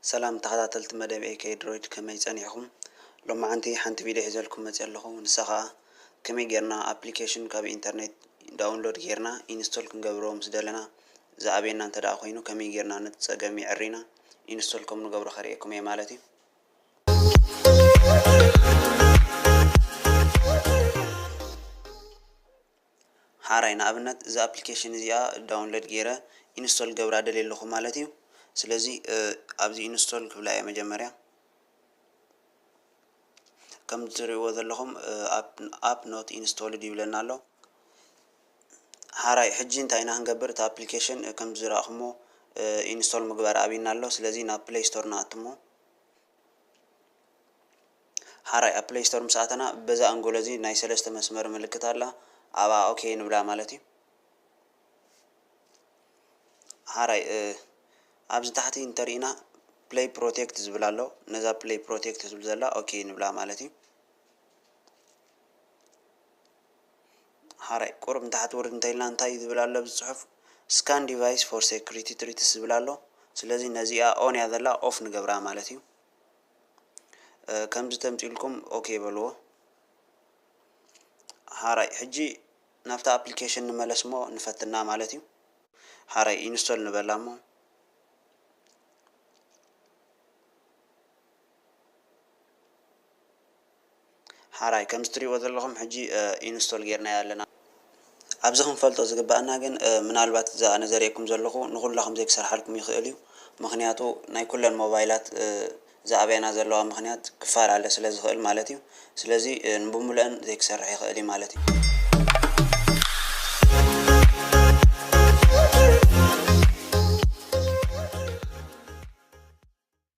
ሰላም ተኸታተልቲ መደብ ኤ ኬ ድሮይድ፣ ከመይ ጸኒሕኹም? ሎማዓንቲ ሓንቲ ቪድዮ ሒዘልኩም መጽየ ኣለኹ። ንሳ ኸኣ ከመይ ጌርና ኣፕሊኬሽን ካብ ኢንተርኔት ዳውንሎድ ጌርና ኢንስቶል ክንገብሮ ምስ ደለና ዝኣብየና እንተ ደኣ ኮይኑ ከመይ ጌርና ነቲ ጸገም የዕሪና ኢንስቶል ከም ንገብሮ ከርእየኩም እየ ማለት እዩ። ሓራይ ንኣብነት እዛ ኣፕሊኬሽን እዚኣ ዳውንሎድ ገይረ ኢንስቶል ገብራ ደልየ ኣለኹ ማለት እዩ። ስለዚ ኣብዚ ኢንስቶል ክብላ እየ መጀመርያ። ከም ትሪእዎ ዘለኹም ኣፕ ኖት ኢንስቶልድ ይብለና ኣሎ። ሓራይ ሕጂ እንታይ ኢና ክንገብር? እቲ ኣፕሊኬሽን ከም ዝረእኹሞ ኢንስቶል ምግባር ኣብይና ኣሎ። ስለዚ ናብ ፕሌይ ስቶር ንኣትሞ። ሓራይ ኣብ ፕሌይ ስቶር ምስ ኣተና በዛ ኣንጎሎ እዚ ናይ ሰለስተ መስመር ምልክት ኣላ። ኣብኣ ኦኬ ንብላ ማለት እዩ። ሓራይ ኣብዚ ታሕቲ እንተሪኢና ፕሌይ ፕሮቴክት ዝብል ኣሎ። ነዛ ፕሌይ ፕሮቴክት ዝብል ዘላ ኦኬ ንብላ ማለት እዩ። ሓራይ ቁሩብ ንታሕቲ ውርድ እንተኢልና እንታይ ዝብል ኣሎ? ኣብዚ ጽሑፍ ስካን ዲቫይስ ፎር ሴኩሪቲ ትሪትስ ዝብል ኣሎ። ስለዚ ነዚኣ ኦን እያ ዘላ፣ ኦፍ ንገብራ ማለት እዩ። ከምዚ ተምፂልኩም ኦኬ በልዎ። ሓራይ ሕጂ ናብታ ኣፕሊኬሽን ንመለስ እሞ ንፈትና ማለት እዩ። ሓራይ ኢንስቶል ንበላ እሞ ሓራይ ከምዚ ትሪእዎ ዘለኹም ሕጂ ኢንስቶል ጌርናያ ኣለና። ኣብዚ ክንፈልጦ ዝግባኣና ግን ምናልባት እዛ ኣነ ዘርእየኩም ዘለኹ ንኹላ ከም ዘይክሰርሓልኩም ይኽእል እዩ። ምኽንያቱ ናይ ኩለን ሞባይላት ዝኣብያና ዘለዋ ምኽንያት ክፈላለ ስለ ዝኽእል ማለት እዩ። ስለዚ ንብምሉአን ዘይክሰርሕ ይኽእል እዩ ማለት እዩ።